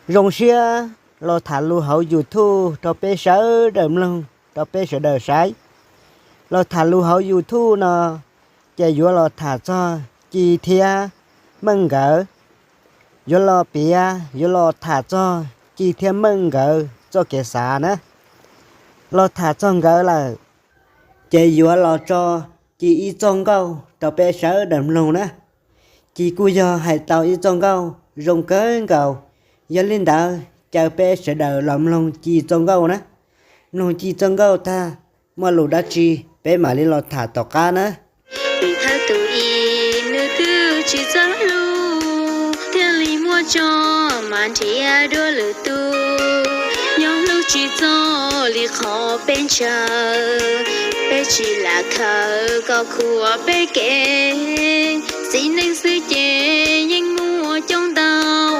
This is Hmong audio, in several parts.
Zoo siab los tham lus hauv YouTube rau peb sawv daws mloog, rau peb sawv daws saib. Los tham lus hauv YouTube no ces yuav los tham txog Ci thiab Meej nkawd. Yuav los piav, yuav los tham txog Ci thiab Meej nkawd txoj kev xav na. Los tham txog nkawd lawm, ces yuav los tso Ci ib txoj nkauj rau peb sawv daws mloog na. Ci kuj yog hais tau ib txoj nkauj zoo kawg nkaus. Yog li ntawd caw peb sawv daws los mloog Ci txoj nkauj na. Mloog Ci txoj nkauj tag, muaj lus dab tsi peb mam li los tham tom qab na. Thawj tus ib, nws twb tsis txawj hlub, thiaj li muaj tso mas nrhiav dua lwm tus. Nyob hlub tsis txog li qhov peb ntshaw, peb tsis lam khaws kom khuam peb kev. Txiv neej xwb ces yeej muaj coob ntau,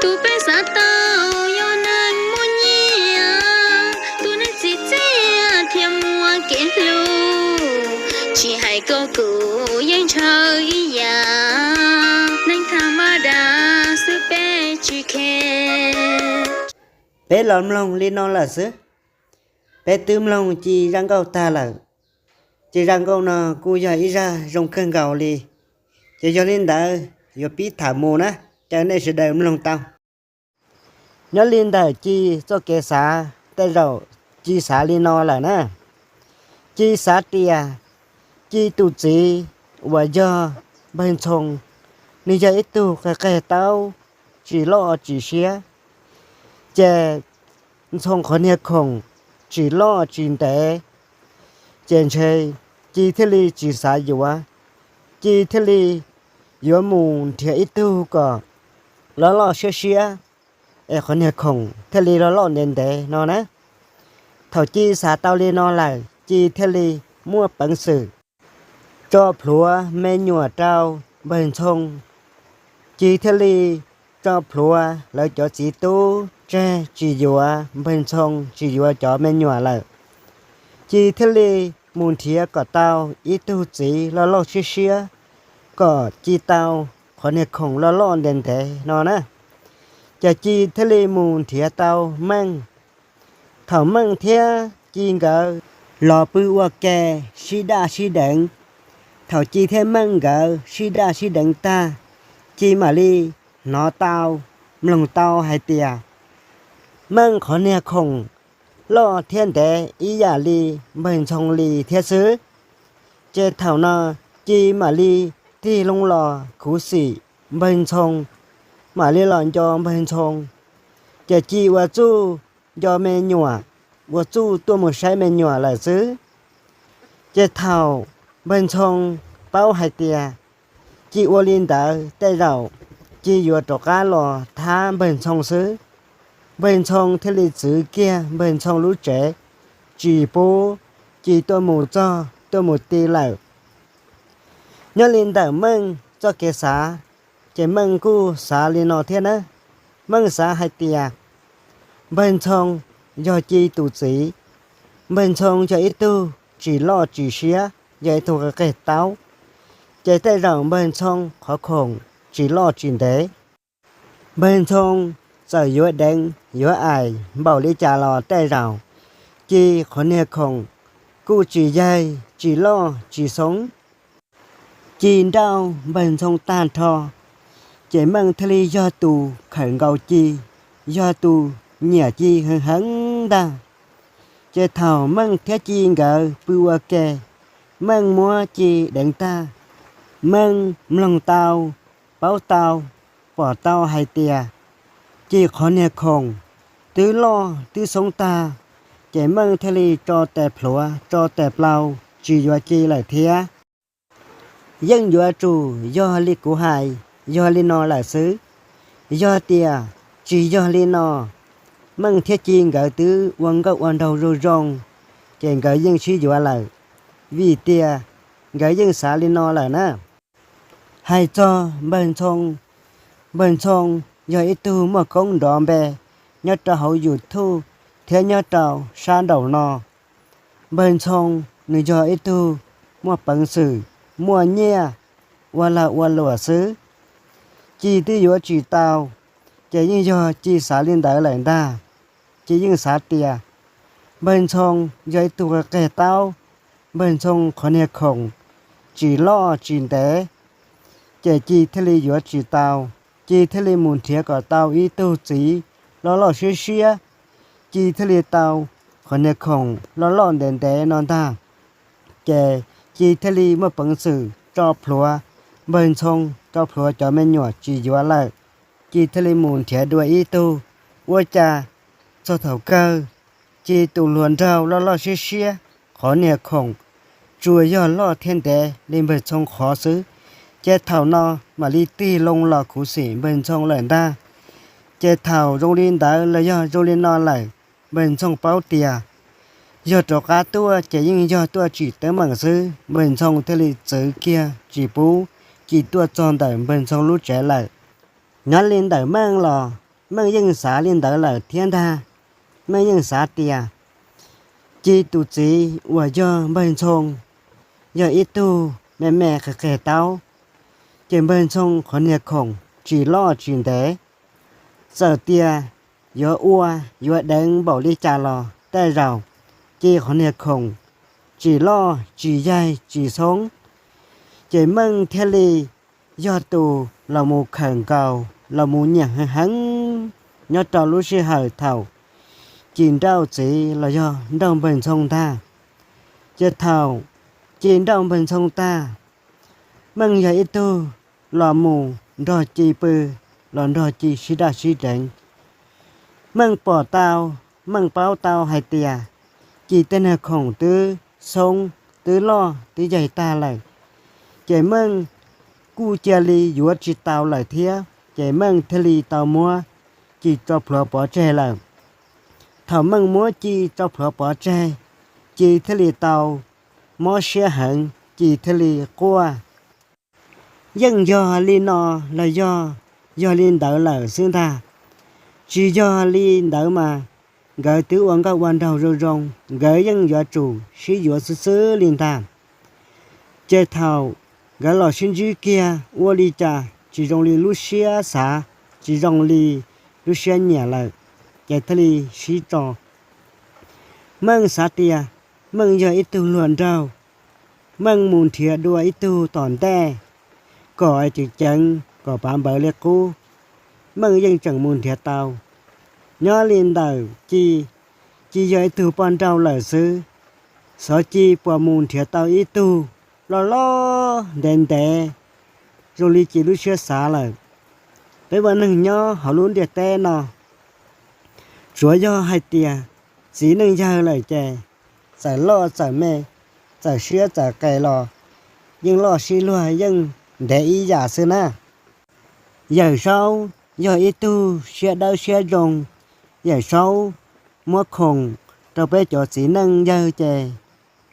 tus peb xav tau yog neeg muaj nyiaj, tus neeg txim txiaj thiab muaj kev hlub. Tsis hais koj kuv yeej ntshaw ib yam, neeg tham maj das xwb peb tsis khe. Peb los mloog li no lawm xwb. Peb twb mloog Ci zaj nkauj tag lawm. Ci zaj nkauj no kuj yog ib zaj zoo kawg nkaus li. Ces yog li ntawd yuav pib tham mus na, caw nej sawv daws mloog tau. Nyob li ntawm Ci txoj kev xav, tej zaum Ci xav li no lawm na. Ci xav tias Ci tus txiv uas yog Npawg Ntxhoo, nws yog ib tug qig qig taub, tsis loj tsis siab, ces Ntxhoo qhov niag khoom tsis loj tsis ntev, ces ntshe Ci thiaj li tsis xav yuav. Ci thiaj li yuav mus nrhiav ib tug kom loj loj siab siab, es qhov niag khoom thiaj li loj loj ntev ntev no na. Thaum Ci xav tau li no lawm, Ci thiaj li muaj peev xwm tso plhuav me nyuam rau Npawg Ntxhoo. Ci thiaj li tso plhuav lawv cov txiv tub tseg tsis yuav Npawg Ntxhoo, tsis yuav cov me nyuam lawm. Ci thiaj li mus nrhiav kom tau ib tug txiv loj loj siab siab, kom Ci tau qhov niag khoom loj loj ntev ntev no na. Ces Ci thiaj li mus nrhiav tau Meej. Thaum Meej thiab Ci nkawd los pw ua ke sib daj sib deev, thaum Ci thiab Meej nkawd sib daj sib deev tag, Ci mam li hnov tau, mloog tau hais tias Meej qhov niag khoom loj thiab ntev ib yam li Npawg Ntxhoo li thiab xwb. Ces thaum no Ci mam li tig loo los khuv xim Npawg Ntxhoo, mam li los nco Npawg Ntxhoo. Ces Ci ua txuj nco me nyuam, ua txuj tuaj mus saib me nyuam lawm xwb. Ces thaum Npawg Ntxhoo paub hais tias Ci ua li ntawd tej zaum Ci yuav rov qab los thab Npawg Ntxhoo xwb, Npawg Ntxhoo thiaj li txwv kiag Npawg Ntxhoo lub tsev, tsis pub Ci tuaj mus txog tuaj mus ti lawm. Nyob li ntawm Meej txoj kev xav, ces Meej kuj xav li no thiab na. Meej xav hais tias Npawg Ntxhoo yog Ci tus txiv, Npawg Ntxhoo yog ib tug tsis loj tsis siab, yog ib tug qig taub, ces tej zaum Npawg Ntxhoo qhov khoom tsis loj tsis ntev. Npawg Ntxhoo txawm yuav deev yuav aim npaum li cas los tej zaum Ci qhov niag khoom kuj tsis yaig tsis loj tsis xoob. Ci nrauj Npawg Ntxhoo tag nrho, ces Meej thiaj li yog tus khawm nkaus Ci, yog tus nyiam Ci heev heev ntag. Ces thaum Meej thiab Ci nkawd pw ua ke, Meej muab Ci deev tag, Meej mloog tau, paub tau, pom tau hais tias Ci qhov niag khoom twb loj twb xoob tag, ces Meej thiaj li tso tes plhuav tso tes plaub tsis yuav Ci lawm thiab. Yeej yuav tsum yog li kuv hais, yog li no lawm xwb. Yog tias tsis yog li no, Meej thiab Ci nkawd twb ua nkauj ua nraug zoo zoo, ces nkawd yeej sib yuav lawm, vim tias nkawd yeej xav li no lawm na. Hais txog Npawg Ntxhoo, Npawg Ntxhoo yog ib tug muaj koob nrov npe nyob rau hauv YouTube thiab nyob rau sab nraum no. Npawg Ntxhoo nws yog ib tug muaj peev xwm, muaj nyiaj, ua lag ua luam xwb, Ci twb yuav tsis tau. Ces yeej yog Ci xav li ntawd lawm ntag. Ci yeej xav tias npawg Ntxhoo yog ib tug qe qeg taub, npawg Ntxhoo qhov niag khoom tsis loj tsis ntev, ces Ci thiaj li yuav tsis tau. Ci thiaj li mus nrhiav kom tau ib tug txiv loj loj siab siab, Ci thiaj li tau qhov niag khoom loj loj ntev ntev no ntag. Ces Ci thiaj li muaj peev xwm tso plhuav npawg Ntxhoo, tso plhuav cov me nyuam tsis yuav lawm. Ci thiaj li mus nrhiav dua ib tug. Ua cas txog thaum kawg, Ci tus hluas nraug loj loj siab siab, qhov niag khoom tsuas yog loj thiab ntev li npawg Ntxhoo qhov xwb. Ces thaum no mam li tig loo los khuv xim npawg Ntxhoo lawm ntag. Ces thaum zoo li ntawd los yog zoo li no lawm, npawg Ntxhoo paub tias yog rov qab tuaj ces yeej yog tuaj tsim teeb meem xwb, npawg Ntxhoo thiaj li txwv kiag tsis pub Ci tuaj txog ntawm npawg Ntxhoo lub tsev lawm. Nyob li ntawm Meej los Meej yeej xav li ntawd lawm thiab ntag. Meej yeej xav tias Ci tus txiv uas yog npawg Ntxhoo yog ib tug me me qe qeg taub, ces npawg Ntxhoo qhov niag khoom tsis loj tsis ntev, txawm tias yuav ua yuav deev npaum li cas los tej zaum Ci qhov niag khoom tsis loj tsis yaig tsis xoob. Ces Meej thiaj li yog tus los mus khawm nkaus los mus nyiam heev heev nyob rau lub sij hawm thaum Ci nrauj txiv los yog nrauj npawg Ntxhoo ntag. Ces thaum Ci nrauj npawg Ntxhoo tag, Meej yog ib tug los mus nrog Ci pw, los nrog Ci sib daj sib deev. Meej pom tau, Meej paub tau hais tias Ci tej niag khoom twb xoob twb loj twb yaig tag lawm, ces Meej kuj cia li yuav tsis tau lawm thiab, ces Meej thiaj li tau muab Ci tso plhuav pov tseg lawm. Thaum Meej muab Ci tso plhuav pov tseg, Ci thiaj li tau mob siab heev, Ci thiaj li quaj. Yeej yog li no los yog, yog li ntawd lawm xwb ntag. Tsis yog li ntawd mas nkawd twb ua nkauj ua nraug zoo zoo, nkawd yeej yuav tsum sib yuav xwb xwb li ntag. Ces thaum nkawd los sib ntsib kiag ua li cas tsis zoo li lub siab xav, tsis zoo li lub siab nyiam lawm, ces thiaj li sib tso. Meej xav tias Meej yog ib tug hluas nraug, Meej mus nrhiav dua ib tug tom ntej kom ceev ceev kom pav npawv li qub, Meej yeej tseem mus nrhiav tau. Nyob li ntawm Ci, Ci yog ib tug poj nrauj lawm xwb, xyov Ci puas mus nrhiav tau ib tug loj loj ntev ntev zoo li Ci lub siab xav lawm. Peb ua neeg nyob hauv lub ntiaj teb no, tsuav yog hais tias txiv neej yawg lawm ces txawm loj txawm me, txawm siab txawm qes los yeej loj sib luag yeej ntev ib yam xwb na. Yawm Saub yog ib tug siab dawb siab zoo, Yawm Saub muab khoom rau peb cov txiv neej yawg ces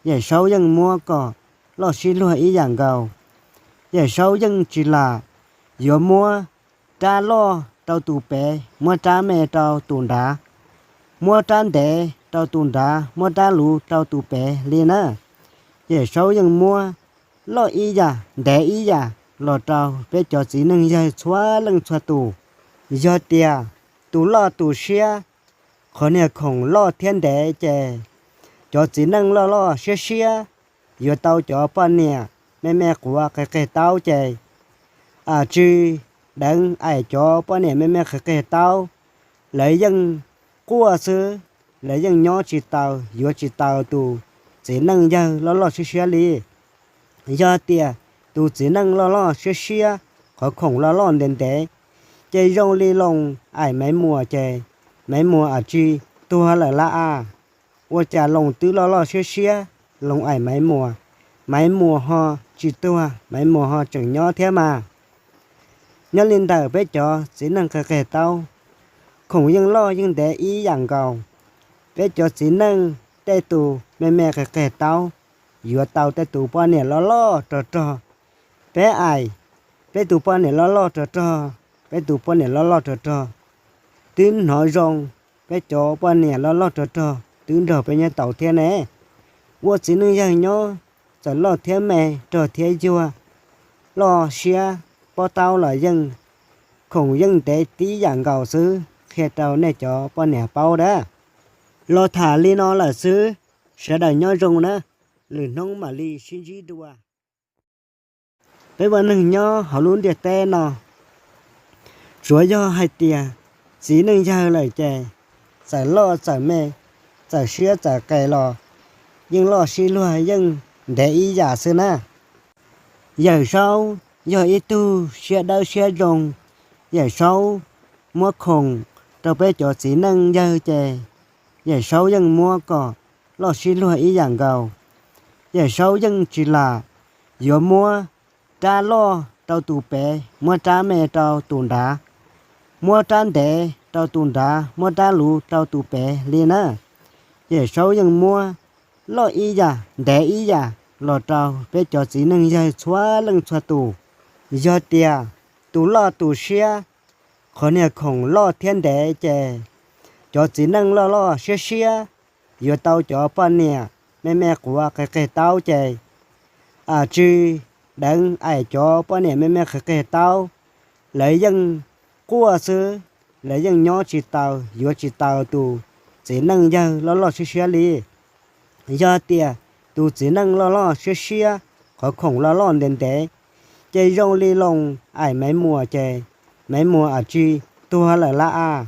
Yawm Saub yeej muab kom loj sib luag ib yam nkaus. Yawm Saub yeej tsis lam yuav muab rab loj rau tus pem, muab rab me rau tus nrad, muab rab ntev rau tus nrad, muab rab luv rau tus pem li na. Yawm Saub yeej muab loj ib yam ntev ib yam los rau peb cov txiv neej yawg txhua leej txhua tus. Yog tias tus loj tus siab, qhov niag khoom loj thiab ntev ces cov txiv neej loj loj siab siab yuav tau cov poj niam me me quav qe qeg taub ces, a, tsis deev aim cov poj niam me me qe qeg taub, lawv yeej quaj xwb, lawv yeej nyob tsis tau, yuav tsis tau tus txiv neej yawg loj loj siab siab li. Yog tias tus txiv neej loj loj siab siab, qhov khoom loj loj ntev ntev, ces zoo li Loos aim Maiv Muas ces Maiv Muas a tsis tuag lawm la a. Ua cas Loos twb loj loj siab siab, Loos aim Maiv Muas, Maiv Muas ho tsis tuag, Maiv Muas ho tseem nyob thiab mas. Nyob li ntawm peb cov txiv neej qe qeg taub, khoom yeej loj yeej ntev ib yam nkaus. Peb cov txiv neej tej tus me me qe qeg taub yuav tau tej tus poj niam loj loj rog rog. Peb aim peb tus poj niam loj loj rog rog, peb tus poj niam loj loj rog rog, twb hnov zoo, peb cov poj niam loj loj rog rog twb nrog peb nyob tau thiab ne. Ua txiv neej yawg nyob, txawm loj thiab me, rog thiab yuag, loj siab pob taub los yeej khoom yeej ntev tib yam nkaus xwb, qhia rau nej cov poj niam paub dab. Los tham li no lawm xwb, sawv daws nyob zoo na, lwm hnub mam li sib ntsib dua. Peb ua neeg nyob hauv lub ntiaj teb no, tsuav yog hais tias txiv neej yawg lawm ces txawm loj txawm me, txawm siab txawm qes los yeej loj sib luag yeej ntev ib yam xwb na. Yawm Saub yog ib tug siab dawb siab zoo, Yawm Saub muab khoom rau peb cov txiv neej yawg ces Yawm Saub yeej muab kom loj sib luag ib yam nkaus. Yawm Saub yeej tsis lam yuav muab rab loj rau tus pem, muab rab me rau tus nrad, muab rab ntev rau tus nrad, muab rab luv rau tus pem li na. Yawm Saub yeej muab loj ib yam ntev ib yam los rau peb cov txiv neej yawg txhua leej txhua tus. Yog tias tus loj tus siab, qhov niag khoom loj thiab ntev ces cov txiv neej loj loj siab siab yuav tau cov poj niam me me quav qes qes taub ces tsis deev aim cov poj niam me me qes qes taub, lawv yeej quaj xwb, lawv yeej nyob tsis taus yuav tsis taus tus txiv neej yawg loj loj siab siab li. Yog tias tus txiv neej loj loj siab siab, qhov khoom loj loj ntev ntev, ces zoo li Loos aim Maiv Muas ces Maiv Muas tsis tuag lawm lawm as.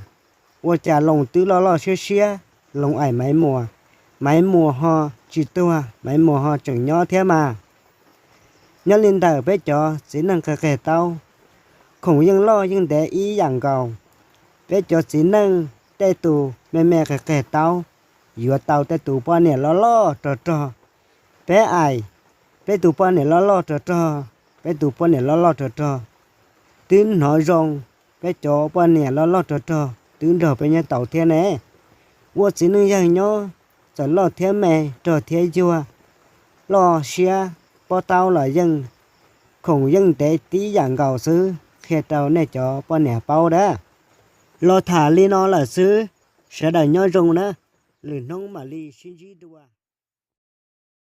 Ua cas Loos twb loj loj siab siab, Loos aim Maiv Muas, Maiv Muas ho tsis tuag, Maiv Muas ho tseem nyob thiab mas. Nyob li ntawm peb cov txiv neej qes qes taub, khoom yeej loj yeej ntev ib yam nkaus. Peb cov txiv neej tej tus me me qes qes taub yuav tau tej tus poj niam loj loj rog rog. Peb aim peb tus poj niam loj loj rog rog, peb tus poj niam loj loj rog rog, twb hnov zoo, peb cov poj niam loj loj rog rog twb nrog peb nyob taus thiab ne. Ua txiv neej yawg nyob, txawm loj thiab me, rog thiab yuag, loj siab pob taub los yeej, khoom yeej ntev tib yam nkaus xwb, qhia rau nej cov poj niam paub dab. Los tham li no lawm xwb, sawv daws nyob zoo na, lwm hnub mam li sib ntsib dua.